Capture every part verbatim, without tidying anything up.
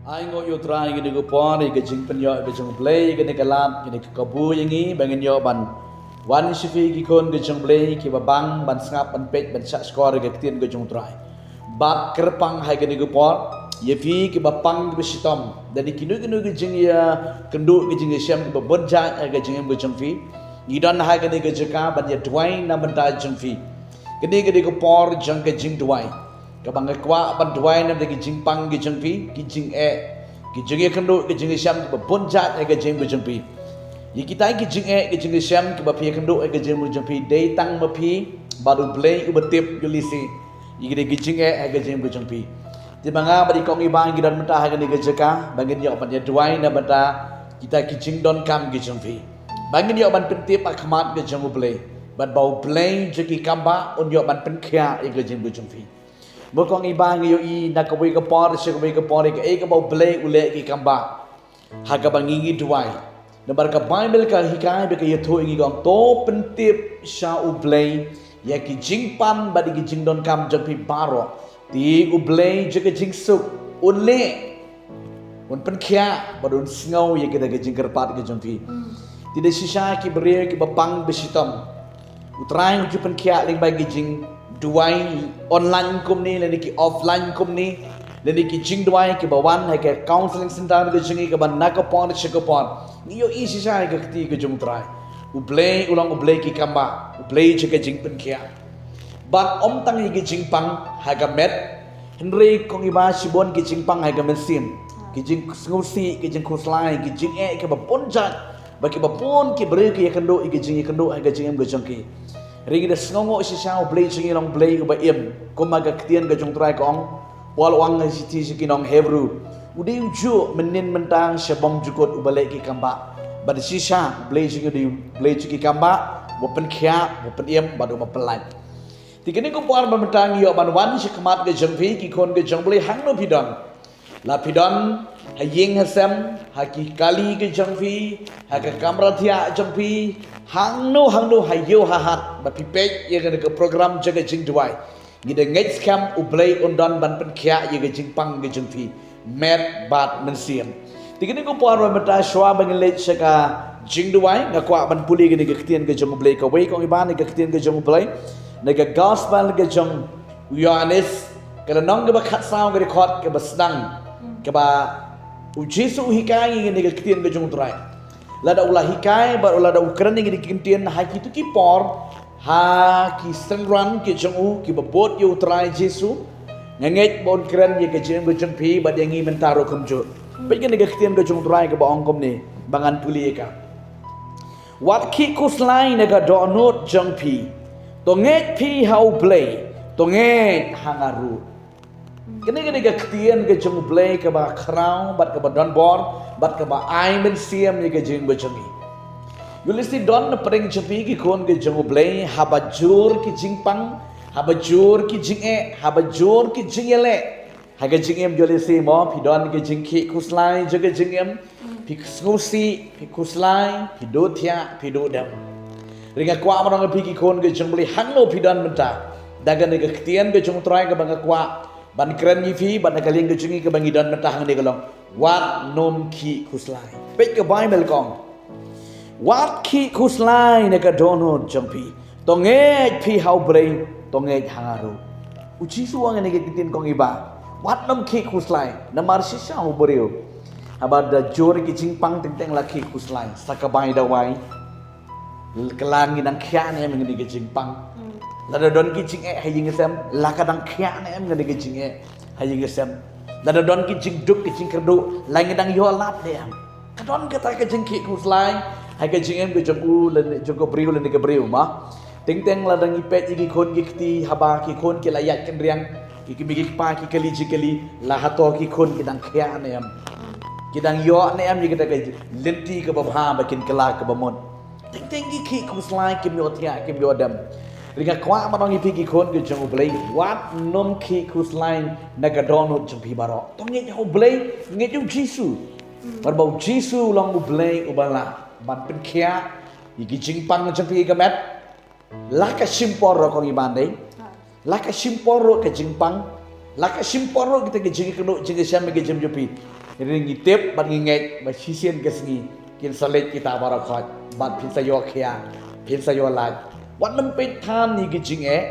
Ai nguh ïa u Trai ïa kane ka por, ïa ka jingpynïoh ïa ka jong u Blei, ïa kane ka lad, ïa kane ka kabu ïa ngi ba ngin ïoh ban wan sha phi ki khun ka jong u Blei kiba bang ban sngap, ban peit, ban shahshkor ïa ka ktien ka jong u Trai. Bad kyrpang ha kane ka por ïa phi kiba pang kiba shitom da kino kino ki jingïakynduh ki jingïashem kiba bun jait ha ka jingim ka jong phi. Ngi don ha kane ka jaka ban ïa duwai na bynta jong phi. Kane ka dei ka por jong ka jingduwai. Kaba nga kwah ban duwai na bynta ki jingpang ki jong phi, ki jingeh, ki jingïakynduh ki jingïashem kiba bun jait ha ka jingim ka jong phi. Ïa kita ki jingeh ki jingïashem kiba phi ïakynduh ha ka jingim ka jong phi, dei tang ma phi bad u Blei uba tip ïa lehse ïa kita ki jingeh ha ka jingim ka jong phi. Te ma nga bad i kong i bah ngi don mynta ha kane ka jaka ba ngin ïoh ban ïa duwai na bynta kita ki jingdonkam ki jong phi. Ba ngin ïoh ban pyntip ha khmat ka jong u Blei, bad ba u Blei jong ki kambah un ïoh ban pynkhiah ïa ka jingim ka jong phi. Mo kong i bah, ngi ïohi na kawei ka por sha kawei ka por ïa kaei kaba u Blei u leh ïa ki kambah ha kaba ngi ngi duwai. Namar ka Baibl ka hikai bad ka ïathuh ïa ngi, ka ong, to pyntip sha u Blei ïa ki jingpan bad ïa ki jingdonkam jong phi baroh. Te u Blei jong ka jingsuk un leh, un pynkhiah bad un sngew ïa kita ki jingkyrpad ki jong phi. Te da shisha ki briew kiba pang ba shitom, u Trai u ju pynkhiah lyngba ki jingduwai online kumne lane ki offline kumne, lane ki jingduwai kiba wan ha ka counselling center ka jong ngi kaba na ka por sha ka por. Ngi ïohi shisha ïa ka kti ka jong u Trai. U Blei u long u Blei ki kambah, u Blei jong ka jingpynkhiah. Bad ym tang ïa ki jingpang ha ka met, hynrei kong i bah, shibun ki jingpang ha ka mynsiem, ki jingsngewsih, ki jingkhuslai, ki jingeh kiba bun jait ba kiba bun ki briew ki ïakynduh ïa ki jingïakynduh ha ka jingim ka jong ki. Hynrei ngi da sngewnguh shisha u Blei jong ngi u long u Blei uba im, kumba ka ktien ka jong u Trai ka ong, u la ong ha shithi sha ki nong Hebru, u dei u juh mynnin mynta sha bymjukut, uba leh ki kambah. Bad shisha u Blei jong ngi u dei u Blei jong ki kambah, uba pynkhiah, uba pynim bad uba pynlait. Te kane ka por ba mynta ngi ïoh ban wan sha khmat ka jong phi ki khun ka jong u Blei, hangno phi don. La phi don ha ïing ha sem, ha ki kali ka jong phi, ha ka kamra thiah jong phi, hangno hangno, ha ïew ha hat ba phi peit ïa kane ka program jong ka jingduwai, ngi da ngeit skhem u Blei un don ban pynkhiah ïa ka jingpang ka jong phi met bad mynsiem. Te kane ka por ba mynta shuwa ba ngin leit sha ka jingduwai, nga kwah ban pule kane ka ktien ka jong u Blei, kawei kong i bah, na ka ktien ka jong u Blei na ka gospel ka jong u Ïoannis, ka lynnong kaba khatsaw, ka dkhot kaba sdang, kaba u Jisu u hikai ïa kane ka ktien ka jong u Trai. Lada u la hikai bad lada u kren ïa kine ki ktien ha kito ki por ha ki synran ki jong u kiba bud ïa u Trai Jisu, nga ngeit ba un kren ïa ka jingim ka jong phi bad ïa ngi mynta ruh kumjuh. Peit kane ka ktien ka jong u Trai kaba ong kumne, ba ngan pule ïa ka. Wat khih khuslai na ka dohnud jong phi. To ngeit phi ha u Blei, to ngeit ha nga ruh. Kane ka dei ka ktien ka jong u Blei kaba khraw bad kaba donbor bad kaba ai mynsiem ïa ka jingim ka jong ngi. Ïoh lehse don na pdeng jong phi ki khun ka jong u Blei, haba jur ki jingpang, haba jur ki jingeh, haba jur ki jingïaleh ha ka jingim, ïoh lehse mo phi don ka jingkhih khuslai jong ka jingim, phi sngewsih, phi khuslai, phi duh thiah, phi duh dem. Hynrei nga kwah ban ong ïa phi ki khun ka jong u Blei, hangno phi don mynta, da kane ka ktien ka jong u Trai kaba nga kwah ban kren ïa phi, bad na ka liang ka jong ngi kaba ngi don mynta hangne ka long, wat nym khih khuslai. Peit ka Baibl ka ong, wat khih khuslai na ka dohnud jong phi. To ngeit phi ha u Blei, to ngeit ha nga ruh. U Jisu u ong ïa kane ka ktien kong i bah, wat nym khih khuslai, namar shisha u briew haba da jur ki jingpang teng teng la khih khuslai, sa ka bai dawai. Kylla ngi dang khiah ne em ïa kane ka jingpang. Lada don ki jingeh ha ïing ha sem, la ka dang khiah ne em ïa kane ka jingeh ha ïing ha sem. Lada don ki jingduk ki jingkyrduh, la ngi dang ïoh lad ne em. Ka don kata ka jingkhih khuslai ha ka jingim ka jong u lane jong ka briew lane ka briew mo. Teng teng lada ngi peit ïa ki khun ki kti, haba ki khun ki la ïaid kynriang, ki kmie ki kpa ki kylli jingkylli, la hato ki khun ki dang khiah ne em, ki dang ïoh ne em ïa kata ka lynti kaba bha ba kin kylla kaba mut. Teng teng ki khih khuslai, kim ïoh thiah, kim ïoh dem. Hynrei nga kwah ban ong ïa phi ki khun ka jong u Blei, wat nym khih khuslai na ka dohnud jong phi baroh. To ngeit ha u Blei, ngeit ha u Jisu. Namar ba u Jisu u long u Blei uba lah ban pynkhiah ïa ki jingpang jong phi ïa ka met. La ka shim por ruh kong i bah, dei. La ka shim por ruh ka jingpang. La ka shim por ruh kita ki jingkyrduh jingkyrshan ha ka jingim jong phi. Hynrei ngi tip bad ngi ngeit ba shisien ka sngi kin sa leit kita baroh khoit. Bad phin sa ïoh khiah, phin sa ïoh lait. Wat nym peit than ïa ki jingeh,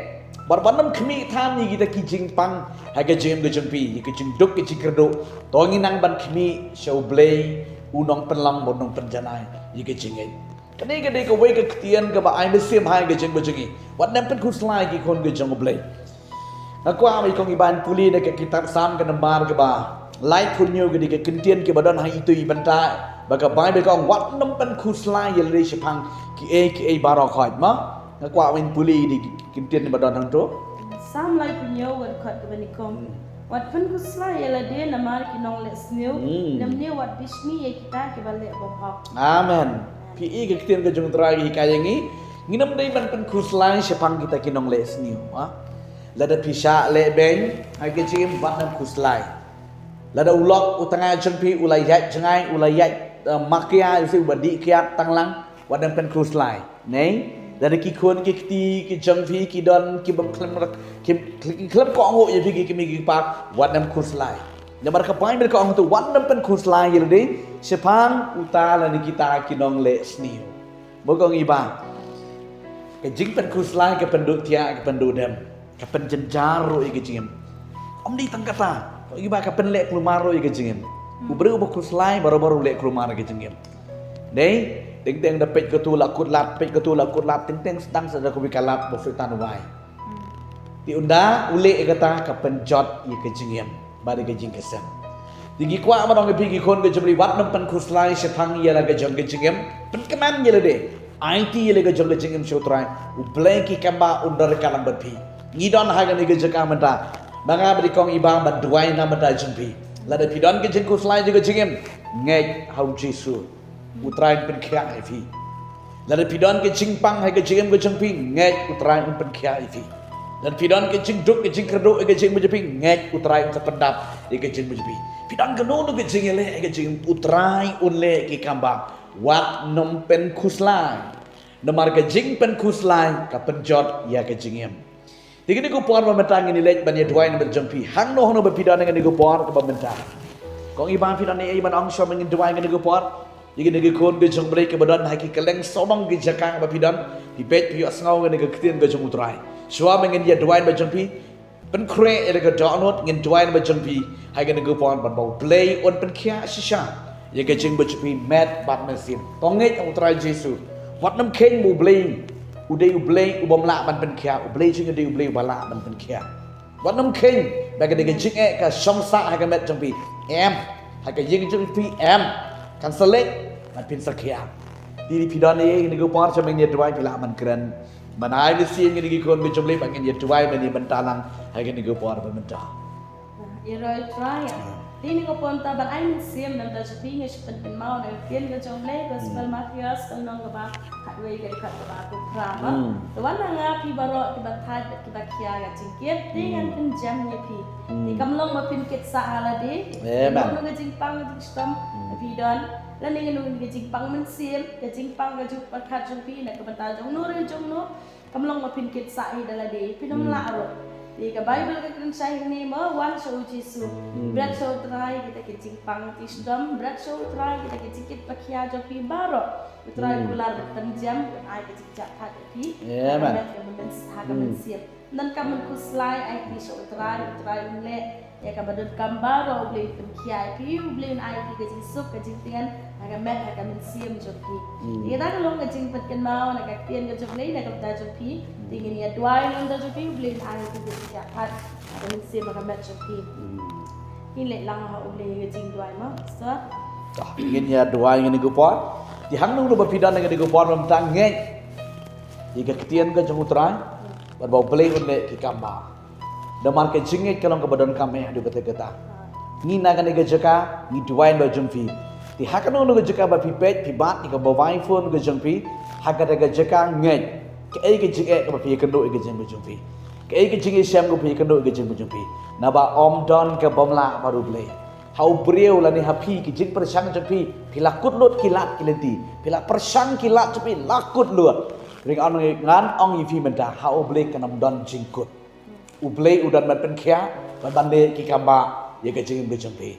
bad wat nym khmih than ïa kita ki jingpang ha ka jingim ka jong phi, ïa ki jingduk ki jingkyrduh. To ngin nang ban khmih sha U Blei, U Nongpynlong bad U Nongpynjanai ïa ka jingngeit. Kane ka dei kawei ka ktien kaba ai mynsiem ha ka jingim ka jong ngi. Wat nym pynkhuslai ki khun ka jong U Blei. Nga kwah ba i kong i Bah in pule na ka kitab Salm ka nambar kaba laiphew hynñiew, ka dei ka kyntien kaba don ha itu i bynta ba ka Baibl ka ong, wat nym pynkhuslai ïa lade shaphang kiei kiei baroh khoit, ma. Nga kwah ba in pule ïa ka kyntien ba don hangto. Salm laiphew hynñiew, ka dkhot kaba nyngkong. Hmm. Wat pynkhuslai ïa lade namar ki nongleh sniew, Hmm. lymne wat bishni ïa kita kiba leh bymhok. Amen. Phi i ka ktien ka jong U Trai ka hikai ïa ngi, ngin nym dei ban pynkhuslai shaphang kita ki nongleh sniew, ha. Lada phi shah leh beiñ ha ka jingim, wat nym khuslai. Lada u lok u tnga jong phi u la ïaid jngai, u la ïaid, eh, makia, ïa u ba dih kiad tang lang, wat nym pynkhuslai. Nei, lada ki khun ki kti ki jong phi ki don kiba khlem rak, ki, ki khlem kohnguh ïa phi ki kmie ki kpa, wat nym khuslai. Namar ka Baibl ka ong to, wat nym pynkhuslai ïa lade shaphang uta lane kita ki nongleh sniew. Mo kong i Bah, ka jingpynkhuslai ka pynduh thiah, ka pynduh dem, ka pynjynjar ruh ïa ka jingim. Ym dei tang kata, kong i Bah, ka pynleh kulmar ruh ïa ka jingim. U briew uba khuslai baroh baroh u leh kulmar ïa ka jingim. Dei, teng teng da peit katu la kut lad, peit katu la kut lad, teng teng sdang sa da kawei ka lad ba fit tan wai. Te ynda u leh ïa kata, ka pynjot ïa ka jingim bad ïa ka jingkyrshan. Te ngi kwah ban ong ïa phi ki khun ka jong U Blei, wat nym pynkhuslai shaphang ïa la ka jong ka jingim. Pynkmen ïa lade, aiti ïa la ka jong ka jingim sha U Trai. U Blei ki kam ba un don ryngkat lang bad phi. Ngi don ha kane ka jaka mynta, ba nga bad i kong i Bah ban duwai na bynta jong phi. Lada phi don ka jingkhuslai jong ka jingim, ngeit ha U Jisu, U Trai un pynkhiah ïa phi. Lada phi don ka jingpang ha ka jingim ka jong phi, ngeit U Trai un pynkhiah ïa phi. Lada phi don ka jingduk ka jingkyrduh ha ka jingim ka jong phi, ngeit U Trai un sa pyndap ïa ka jingim ka jong phi. Phi don kano kano ka jingïaleh ha ka jingim, U Trai un leh ki kam ba. Wat nym pynkhuslai. Namar ka jingpynkhuslai ka pynjot ïa ka jingim. Te kane ka por ba mynta ngin ïa leit ban ïa duwai na bynta jong phi. Hangno hangno ba phi don ha kane ka por kaba mynta, kong i Bah, phi don ei ei ban ong, shuwa ba ngin duwai ha kane ka por ïa kine ki khun ki jong U Blei kiba don ha ki kylleng sawdong ki jaka ba phi don. Phi peit, phi ïohsngew ïa kane ka ktien ka jong U Trai. Shuwa ba ngin ïa duwai na bynta jong phi, pynkhreh ïa la ka dohnud, ngin duwai na bynta jong phi ha kane ka por ban ba U Blei un pynkhiah shisha ïa ka jingim ka jong phi met bad mynsiem. To ngeit ha U Trai Jisu. Wat nym kheiñ ba U Blei u dei U Blei u bym lah ban pynkhiah. U Blei jong ngi u dei U Blei uba lah ban pynkhiah. Wat nym kheiñ ba ka dei ka jingeh ka shong sah ha ka met jong phi. Em, ha ka ïing jong phi, em. Kan sa leit, ban pynsakhiah. Te phi don ei ei ha kane ka por, shuwa ba ngin ïa duwai phi lah ban kren. Ban ai mynsiem ïa kine ki khun ki jong U Blei ba ngin ïa duwai ban ïa bynta lang ha kane ka por ba mynta. Ïaroh ïa U Trai. Te ha kane ka por mynta ban ai mynsiem na bynta jong phi, nga shu pynkynmaw na ka ktien ka jong U Blei, Gospel Mathaios, ka lynnong kaba khatwei, ka dkhot kaba arphew phra. Hmm. Te wan na nga phi baroh kiba thait bad kiba khia ka jingkit, te ngan pynjem ïa phi. Hmm. Te kam long ba phin kit sah ha lade. Amen. Kano kano ka jingpang ka jingshitom ba phi don, lane kano kano ka jingpang mynsiem, ka jingpang ka jingpyrkhat jong phi na ka bynta jong no re jong no, kam long ba phin kit sah hi da lade, phin ym lah ruh. Te ka Baibl ka kren shai hangne mo, wan sha U Jisu. Hmm. Bret sha U Trai kita ki jingpang jingshitom, bret sha U Trai kita ki jingkit ba khia jong phi baroh. U Trai u kular ban pynjem, ban ai ka jingjahthait ïa phi. Amen. Ha ka met, ha ka mynsiem. Ym donkam ban khuslai, aiti sha U Trai, U Trai un leh ïa kaba donkam baroh, U Blei un pynkhiah ïa phi, U Blei un ai ïa phi ka jingsuk ka jingtngen ha ka met ha ka mynsiem jong phi. Hmm. Ïa kata ka long ka jingpynkynmaw na ka ktien ka jong U Blei na ka bynta jong phi. Hmm. Te ngin ïa duwai na ka bynta jong phi, U Blei un ai ïa phi ka jingshah pat ha ka mynsiem ha ka met jong phi. Hmm. Ngin leit lang ha U Blei ha ka jingduwai mo, Pastor. Tah, ngin ïa duwai ha kane ka por. Te hangno hangno ba phi don ha kane ka por, mynta ngeit ïa ka ktien ka jong U Trai. Hmm. Bad ba U Blei un leh ki kam ba. Namar ka jingngeit ka long kaba donkam eh haduh katta katta. Ngi na kane ka jaka ngi duwai na bynta jong phi. Te ha kano kano ka jaka ba phi peit, phi bat ïa kaba wai phone ka jong phi, ha kata ka jaka ngeit kaei ka jingeh kaba phi ïakynduh ïa ka jingim ka jong phi. Kaei ka jingïashem kaba phi ïakynduh ïa ka jingim ka jong phi. Naba ym don ka bym lah bad U Blei. Ha u briew lane ha phi, ka jingpyrshang jong phi, phi la kut lut ki lad ki lynti. Phi la pyrshang ki lad jong phi, la kut lut. Hynrei ngan ong, ngan ong ïa phi mynta, ha U Blei kan ym don jingkut. U Blei u don ban pynkhiah, ban ban leh ki kam ba ïa ka jingim ka jong phi.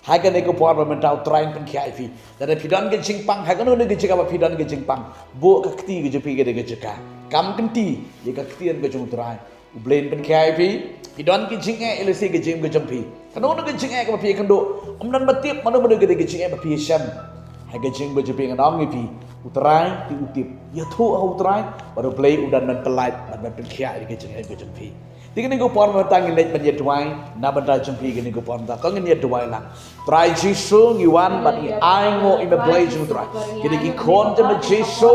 Ha kane ka por ba mynta U Trai un pynkhiah ïa phi. Lada phi don ka jingpang, ha kano kano ka jaka ba phi don ka jingpang, buh ka kti ka jong phi ha kane ka jaka. Kam kynti ïa ka ktien ka jong U Trai. U Blei un pynkhiah ïa phi. Phi don ki jingeh ïa lade ka jingim ka jong phi. Kano kano ka jingeh kaba phi ïakynduh, ym don ba tip mano mano ka dei ka jingeh ba phi ïashem. Ha ka jingim ka jong phi ngan ong ïa phi, U Trai te u tip. Ïathuh ha U Trai, bad U Blei u don ban pyllait, ban ban pynkhiah ïa ka jingeh ka jong phi. Te kane ka por mynta ngin leit ban ïa duwai na bynta jong phi, kane ka por mynta to ngin ïa duwai lang. Trai Jisu, ngi wan bad ngi ainguh ïa me Blei jong U Trai. Kine ki khun jong me Jisu,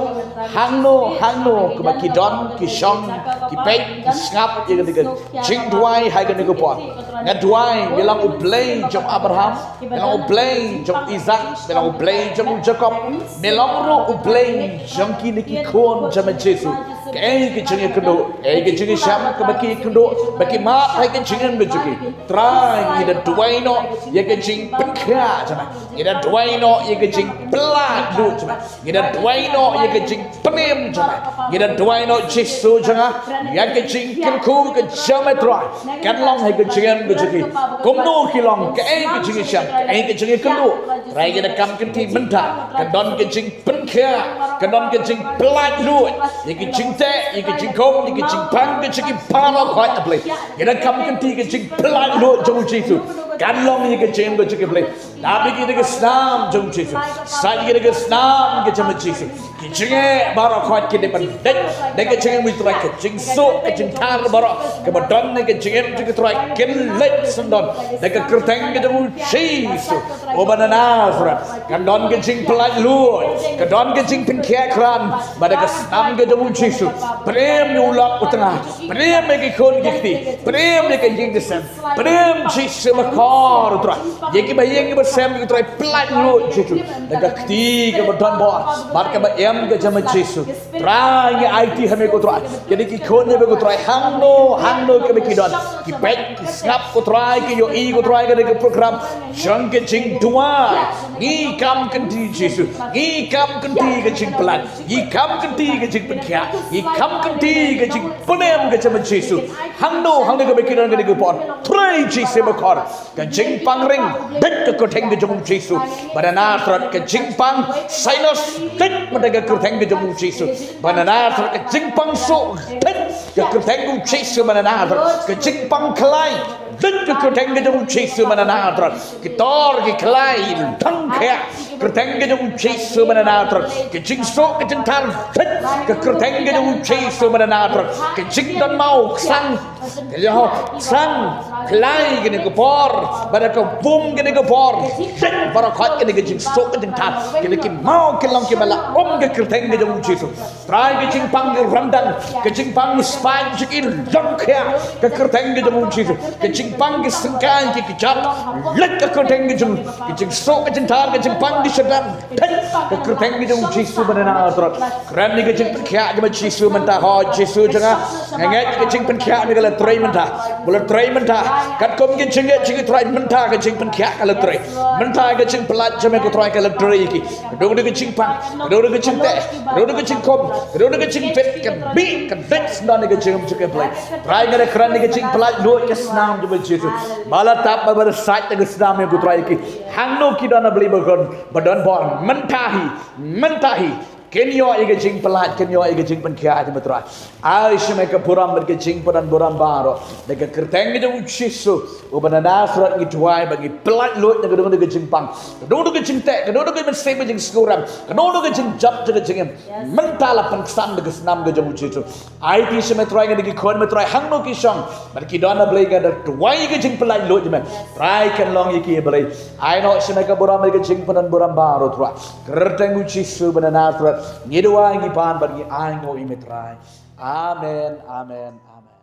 hangno hangno kaba ki don, ki shong, ki peit, ki sngap ïa kane ka jingduwai ha kane ka por. Nga duwai, me long U Blei jong Abraham, me long U Blei jong Isak, me long U Blei jong Jakob, me long ruh U Blei jong kine ki khun jong me Jisu. Kaei ka jingïakynduh, kaei ka jingïashem kaba ki ïakynduh, ba ki mad ha ka jingim ka jong ki. Trai, ngi da duwai noh ïa ka jingpynkhiah jong me. Ngi da duwai noh ïa ka jingpyllait luid jong me. Ngi da duwai noh ïa ka jingpynim jong me. Ngi da duwai noh Jisu jong nga ïa ka jingkyrkhu ka jong me Trai. Kan long ha ka jingim ka jong ki. Kumno ki long, kaei ka jingïashem, kaei ka jingïakynduh, Trai, ngi da kam kynti mynta kan don ka jing pynkhiah, kan don ka jingpyllait luid ïa ka jingteh, ïa ka jingkhum, ïa ka jingpang ka jong ki baroh khoit, A Blei. Ngi da kam kynti ka jingpyllait luid jong U Jisu kan long ïa ka jingim ka jong ki, Blei. Dap ïa ki da ka snam jong U Jisu. Sait ïa ki da ka snam ka jong U Jisu. Ki jingeh baroh khoit ki dei ban leit da ka jingim, U Trai, ka jingsuk ka jingthar baroh kaba don ha ka jingim jong ki, Trai, kin leit syndon da ka kyrteng ka jong U Jisu uba na Nasareth. Kan don ka jingpyllait luid, kan don ka jingpynkhiah krat bad da ka snam ka jong U Jisu. Pynïam ïa u lok u tnga, pynïam ïa ki khun ki kti, pynïam ïa ka ïing ka sem, pynïam Jisu Makor, Trai. Ïa kiba ïeng kiba sem, Trai, pyllait luid Jisu da ka kti kaba don bor bad kaba im ka jong me Jisu. Trai, ngi aiti ha me ko Trai, kine ki khun jong me ko Trai, hangno hangno kaba ki don, ki peit, ki sngap ko Trai, ki ïohi ko Trai ïa kane ka program jong ka jingduwai. Ngi kam kynti Jisu, ngi kam kynti ka jingpyllait, ngi kam kynti ka jingpynkhiah, ngi kam kynti ka jingpynim ka jong me Jisu. Hangno hangno kaba ki don ha kane ka por, Trai Jisu Makor, ka jingpang ring, dei ka kyrteng ka jong U Jisu ba na Nasareth. Ka jingpang sinus, dei mynta ka kyrteng ka jong U Jisu ba na Nasareth. Ka jingpang suk, dei ka kyrteng ka U Jisu ba na Nasareth. Ka jingpang khlai, dei ka kyrteng ka jong U Jisu ba na Nasareth. Ki tor ki khlai, thang khia, kyrteng ka jong U Jisu ba na Nasareth. Ka jingsuk ka jingthar, dei ka kyrteng ka jong U Jisu ba na Nasareth. Ka jingdon maw, ksang, ka jong, ksang, khlai kine ka por, bad ka bum kine ka por, dei baroh khoit kine ka jingsuk ka jingthar, kine ki maw ki long kiba la um ka kyrteng ka jong U Jisu. Trai, ka jingpang ki ryndang, ka jingpang ki spine, jong ki long khia, ka kyrteng ka jong U Jisu. Ka jingpang ki syngkai ki kjat, leit ka kyrteng ka jong, ka jingsuk ka jingthar, ka jingpang ki shadap, dei ka kyrteng ka jong U Jisu ba na Nasareth. Kren ïa ka jingpynkhiah jong me Jisu mynta, ho Jisu jong nga, nga ngeit ka jingpynkhiah me ka la trei mynta. Ba la trei mynta. Katkum ka jingngeit jong ki Trai mynta ka jingpynkhiah ka la trei. Mynta ka jingpyllait jong me ko Trai ka la trei ïa ki. Ka dei ka jingpang, ka dei ka jingteh, ka dei ka jingkhum, ka dei ka jingpeit, ka bih, ka dei syndon ïa ka jingim jong ki, Blei. Trai, nga da kren ïa ka jingpyllait luid ka snam jong me Jisu. Ba la tap, ba la sait ïa ka snam ïa ko Trai ïa ki. Hangno ki don, A Blei ba don, ba don bor, mynta hi, mynta hi kin ïoh ïa ka jingpyllait, kin ïoh ïa ka jingpynkhiah jong me Trai. Ai sha me ka burom bad ka jingpyndonkam burom baroh da ka kyrteng ka jong U Jisu uba na Nasareth ngi duwai ba ngi pyllait luid na ka dei ka jingpang, ka dei ka jingteh, ka dei ka mynsiem ka jingsngewrem, ka dei ka jingjop jong ka jingim. Mynta la pynksan da ka snam ka jong U Jisu. Aiti sha me Trai, nga da ki khun me Trai hangno ki shong bad ki don, A Blei, nga da duwai ka jingpyllait luid jong me Trai kan long ïa ki, A Blei. Ai noh sha me ka burom bad ka jingpyndonkam burom baroh Trai. Kyrteng U Jisu ba na Nasareth ngi duwai, ngi pan bad ngi ainguh ïa me Trai. Amen, amen, amen.